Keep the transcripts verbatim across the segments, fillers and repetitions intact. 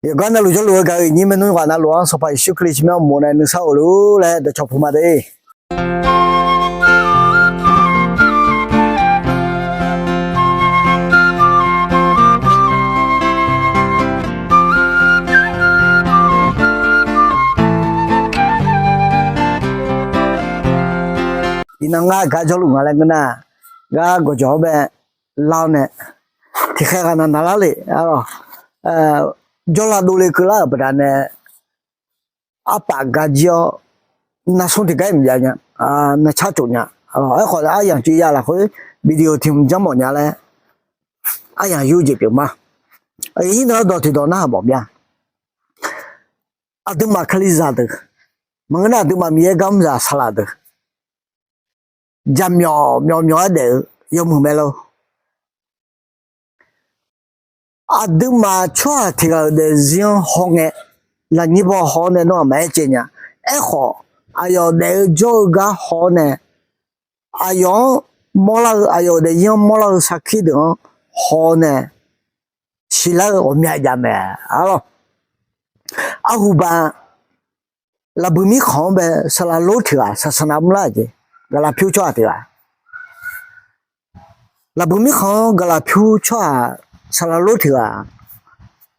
Yawqgar navluf jawrluf-eu gaq-eu iqnyir maernmr yawqghaq navluf-anr Sanqpaq Yeqsur Kali tsawrmyanr mawf nae nuisar of lor laer dawqcawq puq ma de. Iqnan ngar gar jawrluf nga laer ngeur nar, ngar gawqjawq-anr bae lar-awr nae tiqkhaeq ghaq naq naqlar le. Jawrlav dovle keuvlar-euq baqdanae arpaf gar jir-awr, narsmr tiqgar-iq maqjav nya, narcar tsof nya. Aerkhawf aryamq cuiv ya lafkhoer video tiqhmq janrmawf nya laer aryamq yur jeq pyeuf ma. Aqyuif nyir dawq tiqdawq narhaq mawf mya. Aqduimaf kalizaq deuq, maqngeur nar aqduimaf Miqyaer gar mr zaq saqlaq deuq, jaqmyawf myawf myawf-aer daef-eu yawmuiq mae lor. Aqduimaf tsawrhaq tiq ghaq-euq daefzir-anr haw ngae, lafnyir baw haw-awr nae nawr-aq maqaer caev nya. Aerkhawf, aqyawf daef-eu jawr-eu gar haw-awr nae, aqyawf-anr mawrlar-eu, aqyawf-euq daefzir-anr mawrlar-eu sarkir deuq-anr haw-awr nae, siqlar-eu ghawqmya jav mae. Arlawr, arhuba, lafbuiq mirkhanq-anr bae saqlaq lor tiq ghaq saqsaqnav mrlar-euq jeq, gaqlaq pyur tsawrhaq tiq ghaq. Lafbuiq mirkhanq-anr gaqlaq pyur tsawrhaq saqlaq lor tiq ghaq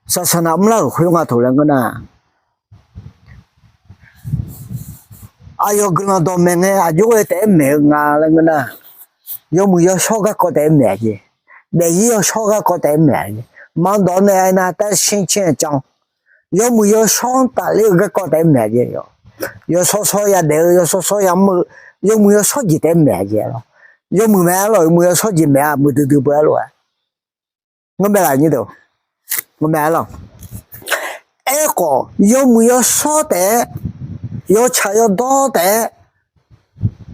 saqsaqnav mrlar-euq khoer nga taq laer ngeur nar, aqyawf guiqlanq dawqmaeq ngae aqjox ghae taef-aer maeq-eu nga laer ngeur nar, yawmuiq yawshawr garkawv taef-aer maeq-a jeq, daefzir yawshawr garkawv taef-aer maeq-a jeq, maqdawq nae aernar tarshinr caer-aer can, yawmuiq yawshawr-anr tafler-eu garkawv taef-aer maeq-a jeq. Yawshawr shawr yadaef-eu, yawshawr shawr yamr-eu, yawmuiq yawshawr jeq taef-aer maeq-a jeq lor. Yawmuiq mae arlawr, yawmuiq yawshawr jeq maeq-a muiqdui dui beu arlawr-a. Ngeur mae laf nyir deuq, ngeur mae arlawr. Aerkhawf yawmuiq yawshawr taef-aer, yawtsaq yawdawr taef-aer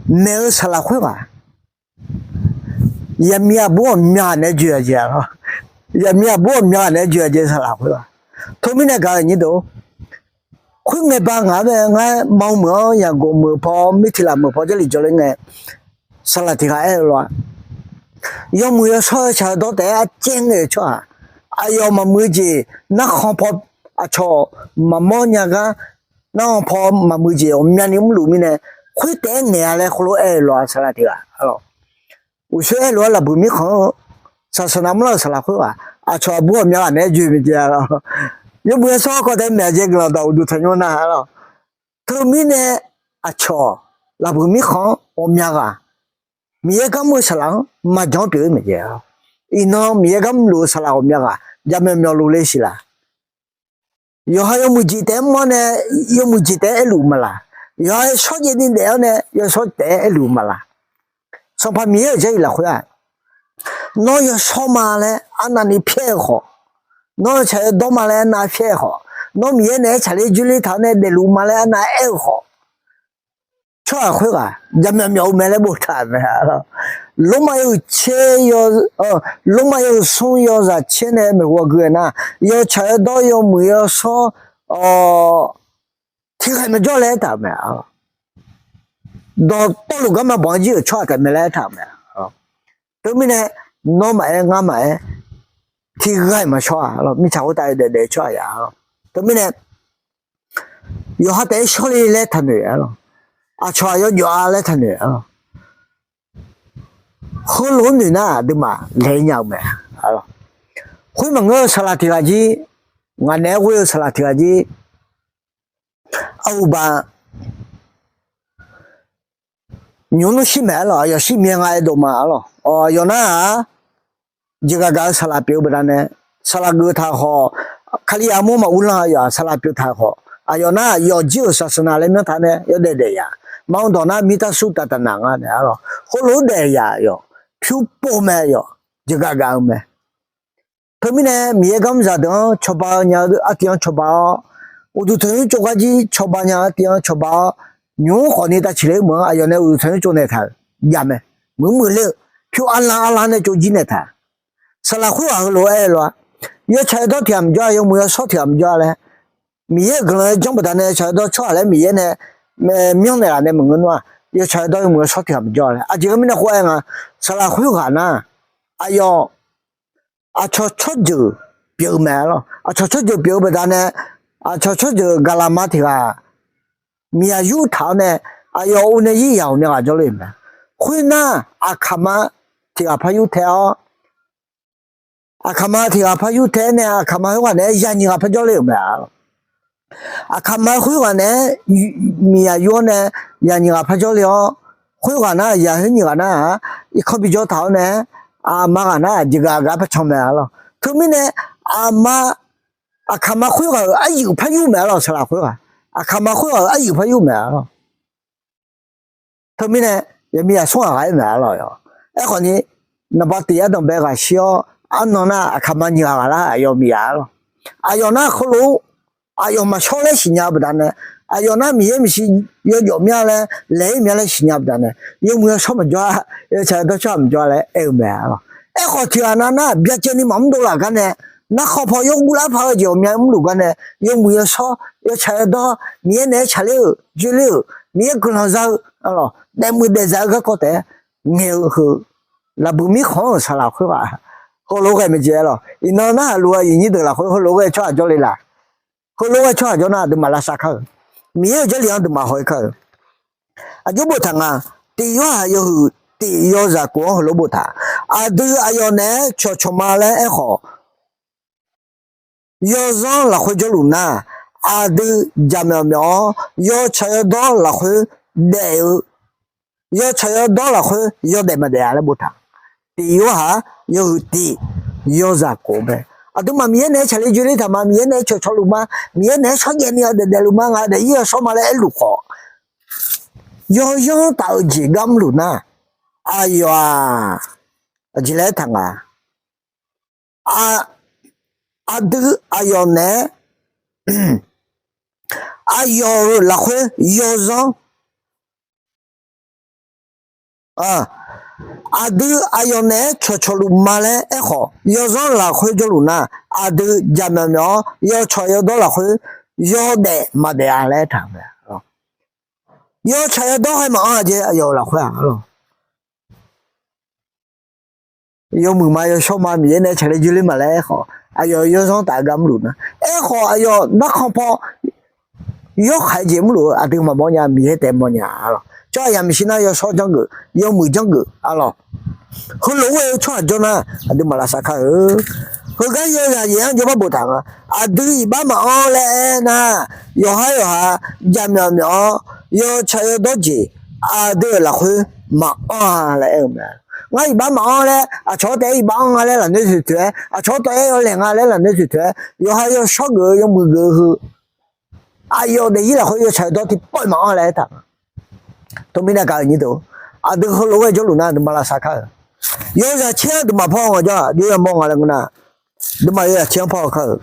maeq-eu saqlaq khoerghaq, yaqmiq aqbur ghawqmya ghaq naeq-aer joe-a jeq-a lor. Yaqmiq aqbur ghawqmya ghaq naeq-aer joe-a jeq saqlaq khoerghaq. Teumirnae gaq-euq nyir deuq, khoerngae ba ngaq-anr bae ngar maqmeuq-anr yaqgoq meuq paw mirtiqlaq meuq paw Jarlif jawrler ngae, saqlaq tiq ghaq aer-eu lof-a, yawmuiq yawshawr yawtsaq yawdawr taef-aer arcaev ngae-eu tsawrhaq, aqyawf maqmuiq-eu jeq narkhan paw, aqcawq maqmawr nya gar narkhan paw maqmuiq jeq ghawqmyani mrluf mirnae, khoer taef-aer ngaeq-a laer khoerlof aer-eu lof-a saqlaq tiq ghaq. Uqshoe aer lof-aer lafbuiq mirkhanq-eu saqsaqnav mrlar-euq saqlaq khoerghaq aqcawq aqbur ghawqmya ghaq naeq-aer joe maeq jeq-a lor. Yawmuiq yawshawr kawv taef-aer maeq-a jeq guiqlanq dawq uqduq tanqnymr nar-a lor. Teumirnae aqcawq lafbuiq mirkhanq-anr ghawqmya ghaq, Miqyaer gar mr-eu saqlaq-anr maqjan-anr pyeuf-ir maeq jeq-a lor. Iqnan Miqyaer gar mrluf-eu saqlaq ghawqmya ghaq jaqmyawf myawf luf le siq laq. Yawqha yawmuiq jeq taef-aer mr-awr nae yawmuiq jeq taef-aer aerluf maqlaq. Yawqha yawshawr jaev ni daef-awr nae yawshawr taef-aer aerluf maqlaq. Sanqpaq Miqyaer-euq Jarlif lafkhoer-aq, nawr yawshawr ma laer arnavni pyaer-eu khawf, nawr yawtsaq yawdawr ma laer arnav pyaer-eu khawf, nawr Miqyaer naeq-aer tsaqler joerler taq-awr nae daefluf ma laer arnav aer-eu khawf, tsawrhaq khoerghaq jaqmyawf myawf-eu mae laer boftaq-euq mae. Lormav yawhuiq tser, Lormav yawhuiq smr yawzaq tser nae maeqhu ghawqgui-aer nar, yawtsaq yawdawr yawmuiq yawshawr tiqghaq maqjawr laer aertaq-euq mae. Dawqtawvluf garma banq-anr jir-euq tsawrhaq taef mae laer aertaq-euq mae. Teumirnae nawr maqaer ngar maqaer tiqghaq-iq maqshawr-a lor. Mirtsaq khoertav yawdaef daef-eu tsawrhaq ya lor. Teumirnae yawqha taef-aer shawrle laer taqnoeq-a lor. Aqcawq-aq yawjawf-a laer taqnoeq-a lor. Heulof-aer noeq nar aqduimaf laeq nya-eu mae. Khoer maqngeur-eu saqlaq tiq ghaq jir, ngaq naeq-aer ghoe-eu saqlaq tiq ghaq jir, arhuba, nymq-mr nmr shir maeq-a lor. Aqyawf shir myav nga aer dov ma-a lor. Aqyawf nar-aq, jeqgaq gaq-eu saqlaq pyeuf-eu baqdanae, saqlaq geuf taq khawf, Kalizaq armur maqur lan aqyawf-aq saqlaq pyeuf taq khawf, aqyawf nar-aq yawfjir-euq saqsaqnav laer myanrtaq nae yawdaef daef yaq, maqanr dawq nar mirtarsur taqtaqnaq nga naeq-a lor. Khoerlof-aer daef yaq yawf pyur pov mae yawf, jeqgaq gaq-eu mae. Teumirnae Miqyaer garmr zaqdeuq-anr cawba-eu nya-eu artiv-anr cawba-awr, uqduq tanqnymr tsov gar jir cawba nya-eu artiv-anr cawba-awr, nymq-mr khawfni tavciq le meuq-anr aqyawf nae uqduq tanqnymr tsov naeq taq-euq jav mae. Muiq muiq ler-eu pyur arlar arlar nae tsov jir naeq taq. Saqlaq khoerghaq heulof-aer aer-eu lof-a, yawtsaq yawdawr tiq ghaq maqjawr-a, yawmuiq yawshawr tiq ghaq maqjawr-a laer, Miqyaer-euq guiqlanq-aer janr baqdanae yawtsaq yawdawr tsawrhaq laer Miqyaer nae myanrnaeq laf nae maqngeur nar-aq, yawtsaq yawdawr yawmuiq yawshawr tiq ghaq maqjawr-a laer aqjeq-eu mirnae khoer aer nga. Saqlaq khoerghaq nar, aqyawf aqcawq tsawrjeuq pyeuf-eu mae arlawr. Aqcawq tsawrjeuq pyeuf-eu baqdanae, aqcawq tsawrjeuq gaqlaqma tiq ghaq miqyaq yurtaq-awr nae, aqyawf uvnae yir yaq-euq myav ghaq jawrle-euq mae. Khoernar, aqkaqma tiq ghaq par yurtae-awr, aqkaqma tiq ghaq par yurtae-aer nae, aqkaqma khoerghaq naeq-aer yanyiq ghaq par jawrle-euq mae arlawr. Aqkaqma khoerghaq naeq-aer miqyaq yur-awr nae yanyiq ghaq par jawrle-awr, khoerghaq nar, yaq khoer nyiq ghaq nar-aq, irkanr bijawr taq-awr nae, aqma ghaq nar-aq, jeqgaq aqgaq-aer par can mae arlawr. Teumirnae, aqma, aqkaqma khoerghaq-euq aryuif par yur mae arlawr, saqlaq khoerghaq. Aqkaqma khoerghaq-euq aryuif par yur mae arlawr. Teumirnae, yaqmiq yaqsmr ghaq ghaq-aer mae arlawr yawq. Aerkhawf ni, naqba tiq ardanq bae ghaq shir-awr, arnan nar aqkaqma nyiq ghaq ghaq lar aqyawf miqyaq arlawr. Aqyawf nar heulof-aer, aqyawf maqshawr laer siqnya-eu baqdanae, aqyawf nar Miqyaer maeqshi yawjawf mya laer, laeq-ir mya laer siqnya baqdanae, yawmuiq yawshawr maqjawr-a, yawtsaq yawdawr tsawrhaq maqjawr-a laer aer-eu mae arlawr. Aerkhawf tiq ghaq nav nar byacaevni maqmr dovlaf gar nae, narkhan paw yawgurlar paq-eu jeq ghawqmya mrluf gar nae, yawmuiq yawshawr, yawtsaq yawdawr, Miqyaer naeq-aer tsaqler-euq, joeler-euq, Miqyaer guiqlanq za-eu, arlawr, daefmuiq daefzaq-eu garkawv taef-aer ngaeq-eu heu, laqbuiq mirkhanq-anr-euq saqlaq khoerghaq, heulof-aer ghae maeqjeq arlawr. Iqnan narhaq luf-eu aqyuif nyir deuq lafkhoer heulof-aer ghae tsawrhaq jawrle laf. Heulof-aer ghae tsawrhaq jawr nar aqduimaf lavsav kar-euq. Miqyaer-euq Jarlif-anr aqduimaf haw-aer kar-euq. Aqjox boftaq nga, tiq yorhaq yawhuiq tiq yawzaq kof-anr heulof boftaq. Aqdui aqyawf naeq-aer cawqcawq ma laer aerkhawf, yawzanr lafkhoer jawrluf nar, aqdui jaqmyawf myawf-awr yawtsaq yawdawr lafkhoer daef-eu, yawtsaq yawdawr lafkhoer yawdaef maqdaef-a laer boftaq. Tiq yorhaq yawhuiq tiq yawzaq kof mae. Aqduimaf Miqyaer naeq-aer tsaqler joeler taq ma, Miqyaer naeq-aer cawqcawq luf ma, Miqyaer naeq-aer shawrjaev ni-eu daefdaef luf ma, ngaq daef-ir yawshawr ma laer aerluf khawf, yawzanr taf-eu jeq gar mrluf nar, aqyawf-aq, aqjeq laer aertaq nga. Aqdui aqyawf naeq-aer, aqyawf-euq lafkhoer yawzanr, aqdui aqyawf naeq-aer cawqcawq luf ma laer aerkhawf, yawzanr lafkhoer jawrluf nar, aqdui jaqmyawf myawf-awr yawtsaq yawdawr lafkhoer yawdaef maqdaef-a laer aertaq mae. Yawtsaq yawdawr khaer maqanr-a jeq aqyawf-euq lafkhoer-aq arlawr. Yawmuiq ma yawshawr ma Miqyaer naeq-aer tsaqler joeler ma laer aerkhawf, aqyawf yawzanr taf-eu gar mrluf nar, aerkhawf aqyawf narkhan paw yawkhaeq jeq mrluf-eu aqdui maqmawr nya, Miqyaer taef mawrnya arlawr. Tsawrhaq yamqshir nar yawshawr janrgeuf, yawmuiq janrgeuf arlawr. Heulof-aer ghae-eu tsawrhaq jawr nar, aqduimaf lavsav kar-eu. Heugar yawzaq yaeq-anr jawrgar boftaq nga. Aqdui iqbax maqanr laer aernar, yawqhar yawqha jaqmyawf myawf-awr yawtsaq yawdawr jeq aqdui-euq lafkhoer maqanr-a laer aer-eu mae. Ngar iqbax maqanr laer aqcawq-anr taef-aer iqbax anr nga laer lafnoer toeq toeq-aer, aqcawq-anr taef-aer yawlaeq nga laer lafnoer toeq toeq-aer, yawqha yawshawr geuf-eu yawmuiq geuf-eu heu, aqyawf daefzir lafkhoer yawtsaq yawdawr tiqpawf-iq maqanr laer aertaq. Teumirnae gaq-euq nyir deuq, aqdui heulof-aer jawrluf nar aqduimaf lavsav kar-eu. Yawzaq caer-anr aqduimaf paw ngaq jawr-aq, jov yamawr nga laer ngeur nar, aqduimaf yawzaq caer-anr paw kar-eu.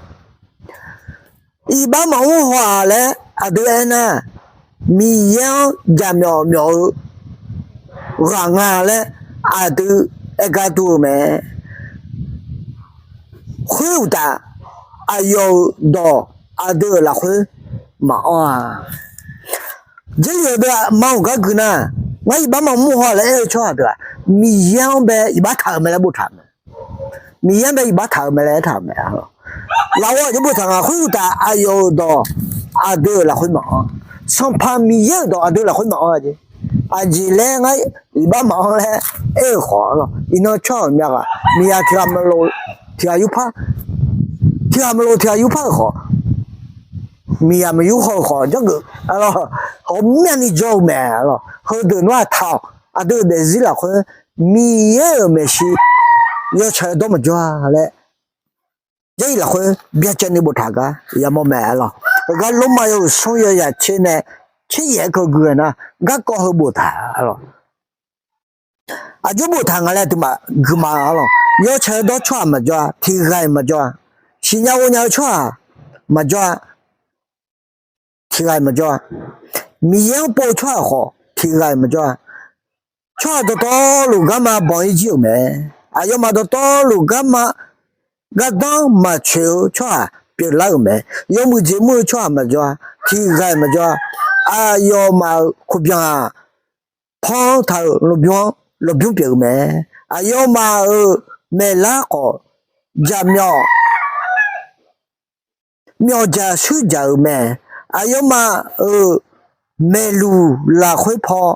Iqbax maqmr haw-aq laer aqdui aernar, Miqyaer-anr jaqmyawf myawf-eu ghaq nga laer aqdui aer gar dur-eu mae. Khoeruqtaf, aqyawf-euq dawq aqdui-euq lafkhoer maqanr-a. Jarlif-eu deuq-aq ma-euq gar gui nar, ngar iqbax maqmr haw-aq laer aer-eu tsawrhaq deuq-aq, Miqyaer-anr bae iqbax taq-euq mae laer boftaq-euq mae. Miqyaer-anr bae iqbax taq-euq mae laer aertaq-euq mae. Lafov aqjox boftaq nga, khoeruqtaf aqyawf-euq dawq aqdui-euq lafkhoer maqanr. Sanqpaq Miqyaer-euq dawq aqdui lafkhoer maqanr-a jeq. Aqjeq laer ngar iqbax maqanr laer aer-euq khawf arlawr, iqnan tsawrhaq-euq myav ghaq, miqyaq tiq ghaq maqlof tiq ghaq yurpar, tiq ghaq maqlof tiq ghaq yurpar-euq khawf, miqyaq maqyur haw-euq khawf janrgeuf arlawr, ghawqmyani jawr-eu mae arlawr. Heudeuq nawr-aq taq-awq, aqdui-euq daefzir lafkhoer Miqyaer-euq maeqshi yawtsaq yawdawr maqjawr-a laer, Jarlif lafkhoer byacaevni boftaq gar yamawr mae arlawr. Heugar Lormav yawhuiq smr yawzaq tser nae tser yaef-aer keuv gui-eu nar, garkawv heu boftaq arlawr. Aqjox boftaq nga laer aqduimaf gui ma arlawr. Yawtsaq yawdawr tsawrhaq maqjawr-a, tiq ghaq-iq maqjawr-a. Siqnya ghovnya-eu tsawrhaq maqjawr-a, tiq ghaq-iq maqjawr-a. Miqyaer-anr pov-eu tsawrhaq khawf tiq ghaq-iq maqjawr-a. Tsawrhaq dawqtawvluf garma banq-ir jir-euq mae. Aqyawfmaf dawqtawvluf garma gardanr maqtsoeq-eu tsawrhaq pyeuflar-euq mae. Yawmuiq jeq mr-eu tsawrhaq maqjawr-a, tiq ghaq-iq maqjawr-a. Aqyawfmaf-euq khofbyan-aq, panr taq-euq lmqbymr-anr lmqbymr pyeuf-eu mae. Aqyawfmaf-euq maeqlar khawf jaqmyawf myawfdzaq shuirdzaq-euq mae. Aqyawfmaf-euq maeqluq lafkhoer paw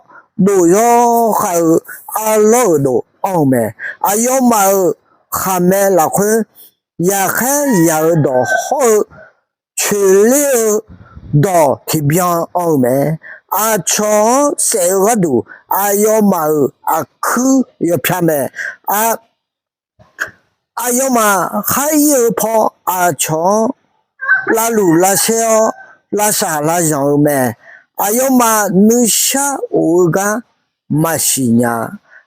dof yawkhav-eu arlawr-euq dof anr-eu mae. Aqyawfmaf-euq khaqmae lafkhoer yaqkhaer yaq-eu dawq hawr-eu coeqler-eu dawq tiqbyan anr-eu mae. Aqcawq-anr saef-eu gharduq aqyawfmaf-euq aqkuir yawpyar mae. Aqyawfmaf khar ir-eu paw aqcawq-anr lavluf lavsaer-awr lavshaq lavzanq-eu mae. Aqyawfmaf nuishar of-eu gar maqsiq nya.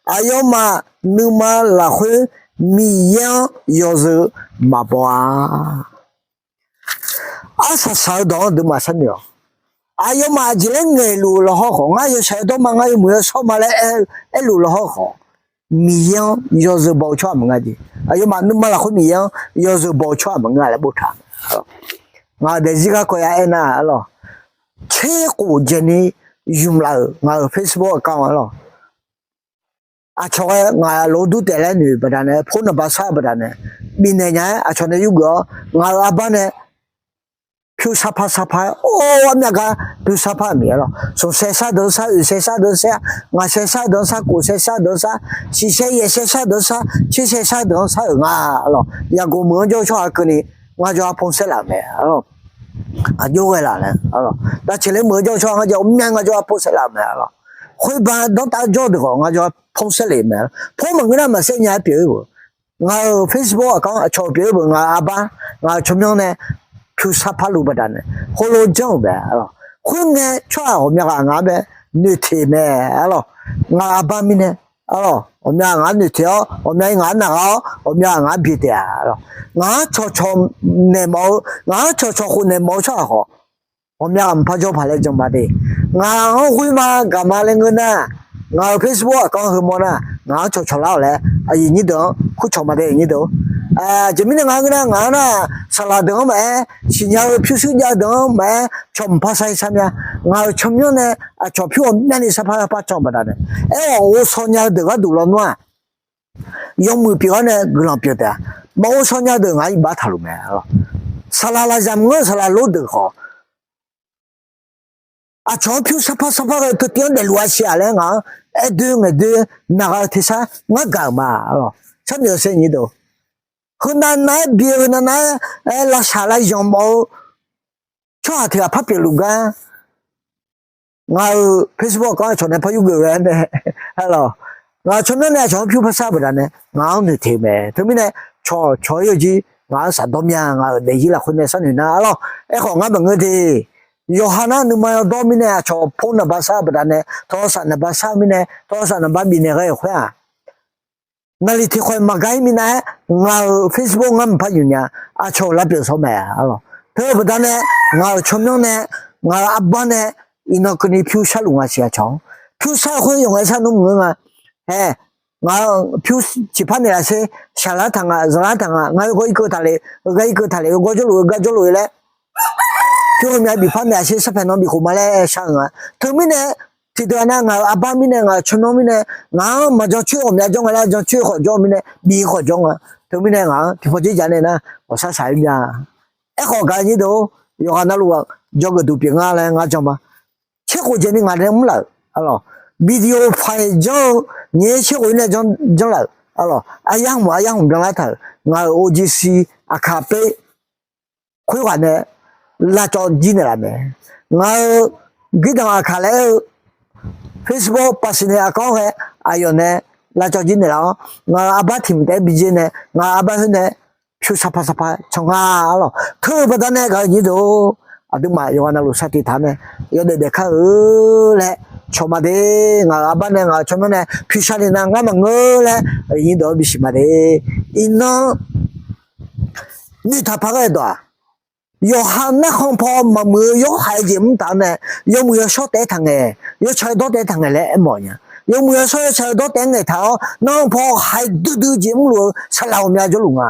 Aqyawfmaf nuima lafkhoer Miqyaer-anr yawzeu maqbaw-a. Arsaq saq-eu dawq-anr aqduimaf sharnoeq-awq. Aqyawfmaf aqjeq laer ngaeqluf-eu lawhawr khawf, ngar yawshaq yawdawr ma, ngar yawmuiq yawshawr ma laer aer-eu, aerluf lawhawr khawf, Miqyaer-anr yawzeu baw-eu tsawrhaq maqngeur jeq. Aqyawfmaf nuima lafkhoer Miqyaer-anr yawzeu baw-eu tsawrhaq maqngeur laer boftaq-a. Ngaq-euq daefzir garkawv ya aernar-aq lawq, tserkhof dzaeqni ymq laf-euq ngaq-euq Facebook account-anr lawq, aqcawq ghae ngaq lof-aer dur taef laer noeq baqdanae, phone number sar-eu baqdanae, bifnaeq nya-aer aqcawq nae yurgeuf-awr ngaq-euq arbar nae pyur sarpar sarpar-aer, or, armyav gar pyur sarpar-euq Miqyaer lawq. Smq saer sar deuq-anr sar, oeq saer sar deuq-anr saer, ngaq saer sar deuq-anr sar, kof saer sar deuq-anr sar, siq saer yaeq saer sar deuq-anr sar, tser saer sar deuq-anr sar-euq nga lawq. Yaqguq meuq-anr jawr-eu tsawrhaq keuvni ngar jawr-aer โพสต์ saerlaf-euq mae lawq. Aqjox ghae laf laer, daqceqler meuq-eu jawr-eu tsawrhaq ngar jav-awr myav ngar jawr-aer โพสต์ saerlaf-euq mae lawq. Khoerba danrtav jawr-eu deuq khawf ngar jawr-aer โพสต์ saerlef mae lawq. โพสต์ maqngeur nar maqsaer nya-aer pyeuf-eu beuq, ngaq-euq Facebook account aqcawq pyeuf-eu beuq, ngaq-euq arbar, ngaq-euq tsawrmyanr nae pyur sarpar luf baqdanae heulof janr-euq mae lawq. Khoerngae tsawrhaq ghawqmya ghaq ngaq-anr bae noeqteq mae lawq. Ngaq-euq arbar mirnae, a lawq, ghawqmya ngaq-anr noeqteq-awr, ghawqmya-ir ngaq-anr naqghaq-awr, ghawqmya ngaq-anr byaeq taef-a lawq. Ngaq-anr cawqcawq naeq mawf-eu, ngaq-anr cawqcawq khof naeq mawf-eu tsawrhaq khawf, ghawqmya ghaq mqpar jawr paq laer jan ma de. Ngaq-anr ghoer ma gaq ma laer ngeur nar, ngaq-euq Facebook account heumawr nar, ngaq-anr cawqcawq lar-awq laer aqyuif nyir deuq-anr kurcawq ma de, nyir deuq. Aqjeq mirnae ngaq-anr ngeur nar, ngaq-anr nar, saqlaq deuq-anr maqaer, siqnya-eu pyurshuir jav-eu deuq-anr maqaer, cawq mqpar sar-ir sar mya. Ngaq-euq tsawrmyanr nae aqcawq pyur ghawqmyani sarpar sarpar can-eu baqdanae, aer-awq ghovshaw nya-eu deuq gharduq lawnmr-aq, yawmuiq pyeuf-awr nae guiqlanq pyeuf taef-a. Maqghovshaw nya-eu deuq ngaq-anr iqbax taqluf mae lawq. Saqlaq lafzaq maqngeur-eu saqlaq lor deuq khawf, aqcawq-anr pyur sarpar sarpar ghae-eu teutiv-anr daefluf-a siq-aq laer ngaq-anr aer doer ngaeq doer naqgha-eu tersar ngar gaq-euq ma lawq. Sharnoeq-eu saer nyir deuq, heunav nav-aer bi-eu heunav nav-aer lavshaq lavzanq mawf-eu tsawrhaq tiq ghaq par pyeufluf gar ngaq-euq Facebook account aqcawq nae par yurgeuf ghae-awr nae, a lawq, ngaq-euq tsawrmyanr nae aqcawq-anr pyur par sar-eu baqdanae ngaq-anr noeqteq-eu mae. Teumirnae cawqcawq-ir-eu jir ngaq-anr shafdawr mya. Ngaq-euq daefzir lafkhoer nae sharnoeq nar, a lawq, aerkhawf ngar maqngeur de. Yawqha nar nuima yawdawr mirnae aqcawq โพสต์ naqba sar-eu baqdanae, tawqsaf naqba sar-eu mirnae, tawqsaf naqba bifnaeq ghae-euq khoer-aq, naqliq tiqkhawq-iq maqgar-ir minav-aer ngaq-euq Facebook ngar maqpar yuf nya. Aqcawq-euq lavpyeuf shawr mae, a lawq. Teu-eu baqdanae ngaq-euq tsawrmyanr nae, ngaq-euq arbar nae iqnan keuvni pyur sharluf nga siq aqcawq-anr. Pyur shar-eu khoer yawqngae sharnmr maqngeur nga. Hae, ngaq-euq pyur ciqpar naeqlaf sher, shaqlar taq nga, zanqlar taq nga, ngar yawgawr irkeuv taqlef, heugar irkeuv taqlef, heugar jawrluf, heugar jawrluf-eu laer, pyur ghawqmya bifpar naeqlaf sher, sarpaeq nan bifkhof ma laer shar-eu nga. Teumirnae tiqdeuq-aq nav ngaq-euq arbar mirnae, ngaq-euq tsawrmyanr mirnae, ngaq-anr maqjan coer ghawqmya jawr nga laer, jan coer khawf jawr-eu mirnae, bif khawf jawr nga. Teumirnae ngaq-anr tiqpawf dzer jaq nae nar ghawqshar shaq-ir mya. Aerkhawf gaq nyir deuq-or, yawqghaq navluf jawrgeuf duq pyeuf nga laer ngar jan ma. Tserkhof dzaeqni ngaq nae mrlaf-euq, a lawq, video file janr-eu nyaer tserkhof-ir nae janrlaf-euq, a lawq, aryar hmq aryar hmq byanlar taq-euq ngaq-euq O G C aqkaq per khoerghaq nae lavcawv jir naeqlaf mae. Ngaq-euq guirdanq aqkaq laer aer-eu Facebook ปรัชญา account ghae aqyawf nae lavcawv jir naeqlaf-awr, ngaq-euq arbar tiq mq taef-aer bi dzer nae ngaq-euq arbar khoer nae pyur sarpar sarpar can nga, a lawq. Teu-eu baqdanae gaq-eu nyir deuq-or, aqduimaf yawqghaq navluf sar tiq taq-awr nae yawdaef daef kar-eu laer cawq ma de. Ngaq-euq arbar nae ngaq-euq tsawrmyanr nae pyur sharni nar ngar maqngeur laer aqyuif nyir deuq-anr bisiq ma de. Iqnan nyoeqtaq paq ghae-eu dawq-aq, yawqha narkhan paw maqmuiq-eu yawhaiq-eu jeq mr taq-awr nae, yawmuiq yawshawr taef-aer taqngaeq, yawtsaq yawdawr taef-aer taqngaeq laer aermawf nya. Yawmuiq yawshawr yawtsaq yawdawr taef-aer ngaeq taq-awr narkhan paw haiq duidui jeq mrluf-eu saqlaq ghawqmya jawrluf nga.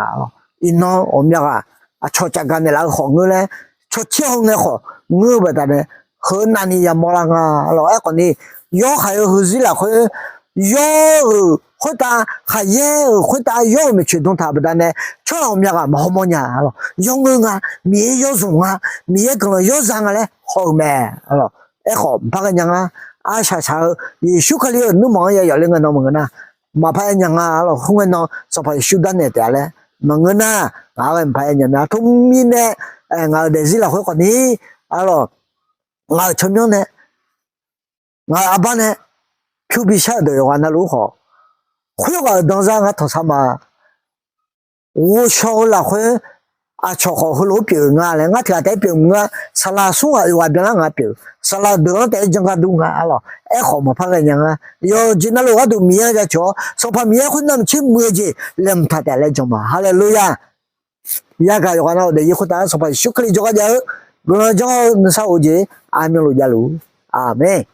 Iqnan ghawqmya ghaq aqcawq cafgaq naeqlaf-eu khawf ngeur laer, cawtser hawngae khawf ngeur-eu baqdanae, heu navni yamawr lar nga. A lawq, aerkhawf ni yawhaiq-eu heuzir lafkhoer yawr-euq khoertav, khaqyaer-euq khoertav yawr-euq maeqtsoeq dmtaq baqdanae, tsawrhaq ghawqmya ghaq maqhaw mawr nya-a lawq. Yawr ngeur nga, Miqyaer yawr zmq nga, Miqyaer guiqlanq yawr za nga laer haw-eu mae. Aerkhawf maqpar ghae nya nga. Arshaq shaq-eu Yeqsur Kali-euq nuirmanq-anr ya yawf le ngae nan maqngeur nar, maqpar aer nya nga-a lawq. Khoerngae nan Sanqpaq Yeqsur darnaeq taef-a laer maqngeur nar, ngaq-anr ghae maqpar aer nya mae. Aqteu mirnae ngaq-euq daefzir lafkhoer khawfni, a lawq, ngaq-euq tsawrmyanr nae, ngaq-euq arbar nae pyur bi shar-euq deuq yawqghaq navluf khawf, khoerghaq-euq danzar ngar tanqsar ma. Ghovshaw-eu lafkhoer aqcawq khawf heulof-aer pyeuf-euq nga laer ngar tiq ghaq taef-aer pyeuf maqngeur-a. Saqlaq smr ghaq oeq ghaq byanlar ngaq pyeuf, saqlaq deuq-anr taef-aer jan gar dur nga-a lawq. Aerkhawf maqpar ghae nya nga. Yawqjeq navluf gharduq Miqyaer-anr jaceuq-awr Sanqpaq Miqyaer khoernav maqtser muiq-eu jeq laeqhmq taq taef laer jan ma. Haleluya! Yagaq yawqghaq navluf daefzir khoertav Sanqpaq Yeqsur Kali jawrgar jav-eu guiqlanq janr-eu nuisar of-eu jeq aqmyanluf javluf. Aqmeq.